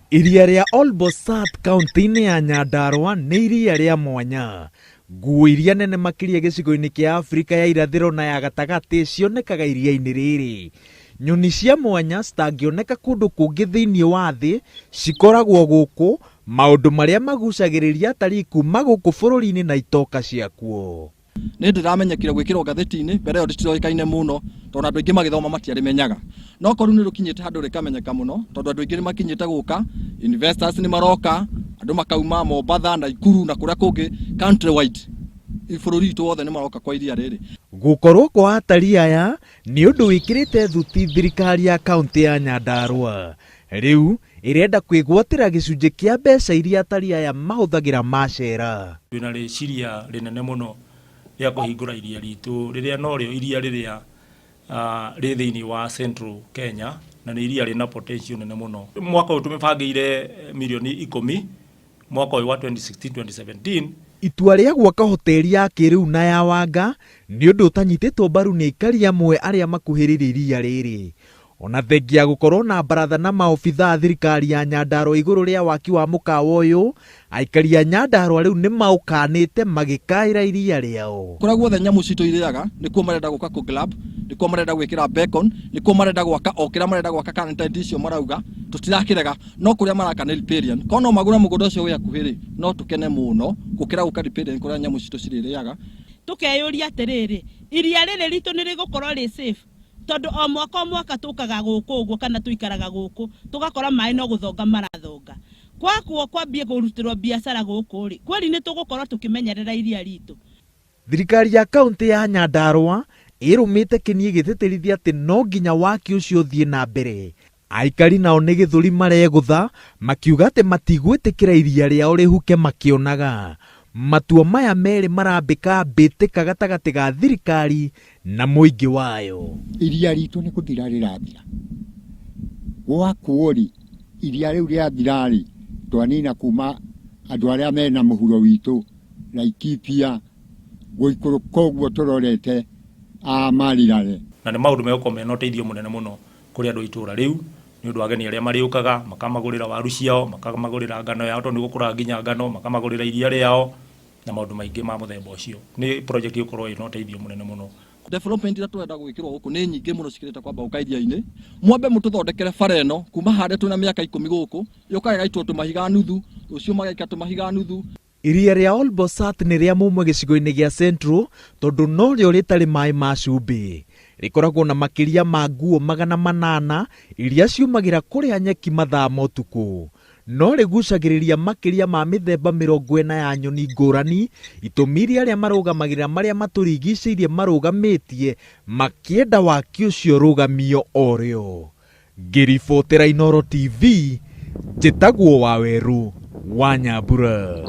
Iria rĩa Olbosat kauntĩ-inĩ ya Nyandarua nĩ iria rĩa mwanya. Nguo iria nene makĩria gĩcigo-inĩ kĩa Afrika ya irathĩro na ya gatagatĩ cionekaga iria-inĩ rĩrĩ. Nyoni cia mwanya citangĩoneka kũndũ kũngĩ thĩinĩ wa thĩ cikoragwo gũkũ, maũndũ marĩa magucagĩrĩria atarii kuma gũkũ bũrũri-inĩ na itoka ciakuo. Nĩ ndĩramenyekire gwĩkĩrwo ngathĩti-inĩ, mbere ĩyo rĩtiroĩkaine mũno tondũ andũ aingĩ magĩthoma matiarĩmenyaga. No korwo rĩu nĩ rũkinyĩte handũ rĩkamenyeka mũno tondũ andũ aingĩ nĩ makinyĩte gũka, investors nĩ maroka, andũ makauma Mombatha, Naikuru na kũrĩa kũngĩ country wide, bũrũri witũ wothe nĩ maroka kwa iria rĩrĩ. Gũkorwo kwa atarii aya nĩ ũndũ wĩkĩrĩte thuti thirikari ya kauntĩ ya Nyandarua. Rĩu ĩrenda kwĩgwatĩra gĩcunjĩ kĩa mbeca iria atarii aya mahũthagĩra macera. Twĩna rĩciria rĩnene mũno rĩa kũhingũra iria ritũ rĩrĩa norĩo iria rĩrĩa rĩ thĩinĩ wa Central Kenya na nĩ iria rĩna potential nene mũno. Mwaka ũyũ tũmĩbangĩire mirioni ikũmi mwaka ũyũ wa 2016-2017. Itua rĩa gwaka hoteri ya kĩrĩu na ya wanga nĩ ũndũ ũtanyitĩtwo mbaru nĩ aikari amwe arĩa makuhĩrĩirie iria rĩrĩ. Ona thengia ya gũkorwo na baratha na maobithaa a thirikari ya Nyandarua igũrũ rĩa waki wa mũkawa ũyũ, aikari a Nyandarua rĩu nĩ maũkanĩte magĩkaĩra iria rĩao. Kũrĩa guothe nyamũ citũ irĩaga nĩkuo marenda gũka kũ grab, nĩkuo marenda gwĩkĩra bacon, nĩkuo marenda gwaka o kĩrĩa marenda gwaka kana tent icio marauga, tũtirakĩrega. No kũrĩa maraka nĩ riparian. Korwo no magũre mũgũnda ũcio wĩ hakuhĩ rĩ, no tũkene mũno gũkĩra gũka riparian kũrĩa nyamũ citũ cirĩrĩaga. Tũkeyũria atĩrĩrĩ, iria rĩrĩ ritũ nĩ rĩgũkorwo rĩ safe? Tondũ o mwaka o mwaka tũkaga gũkũ ũguo kana tũikaraga gũkũ tũgakora maĩ no gũthonga marathonga. Kwakuo kwambie kũrutĩrwo biacara gũkũ rĩ, kweli nĩ tũgũkorwo tũkĩmenyerera iria ritũ? Thirikari ya kauntĩ ya Nyandarua ĩrũmĩte kĩni ĩgĩtĩtĩrithia atĩ no nginya waki ũcio ũthiĩ na mbere. Aikari nao nĩ gĩthũri maregũtha makiuga atĩ matigwĩtĩkĩra iria rĩao rĩhuke makĩonaga. Matua maya merĩ marambĩka mbĩtĩka gatagatĩ ga thirikari na mũingĩ wayo. Iria ritũ nĩ gũthira rĩrathira. Gwakwo-rĩ, iria rĩu rĩathira-rĩ, twanina kuma andũ arĩa mena mũhuro witũ, Laikipia, gũikũrũka ũguo tũrorete Amarirare. Na nĩ maũndũ megũkorwo mena ũteithio mũnene mũno kũrĩ andũ a itũũra rĩu, nĩ ũndũ wa ageni arĩa marĩũkaga, makamagũrĩra waru ciao, makamagũrĩra ngano yao tondũ nĩ gũkũraga nginya ngano, makamagũrĩra iria rĩao na maũndũ maingĩ ma mũthemba ũcio. Nĩ project ĩgũkorwo ĩna ũteithio mũnene mũno. Development iria tũrenda gwĩkĩrwo gũkũ nĩ nyingĩ mũno cikĩrĩte kwamba gũka iria-inĩ. Mwambe mũtũthondekere bara ĩno kuma harĩa twĩna mĩaka ikũmi gũkũ, yũkaga ĩgaitwo tũmahiga nuthu, rũciũ magaika tũmahiga nuthu. Iria rĩa Olbosat nĩ rĩa mũmwe gĩcigo-inĩ gĩa Central tondũ norĩo rĩtarĩ maĩ ma cumbĩ. Rĩkoragwo na makĩria ma nguo 800 iria ciũmagĩra kũrĩa nyeki mathaa ma ũtukũ. No rĩgucagĩrĩria makĩria ma mĩthemba 40 ya nyoni ngũrani, itũmi iria arĩa marũgamagĩrĩra marĩa matũrigicĩirie marũgamĩtie makĩenda waki ũcio ũrũgamio o rĩo. Ngĩribotera Inooro TV, njĩtagwo Wawerũ wa Nyambura.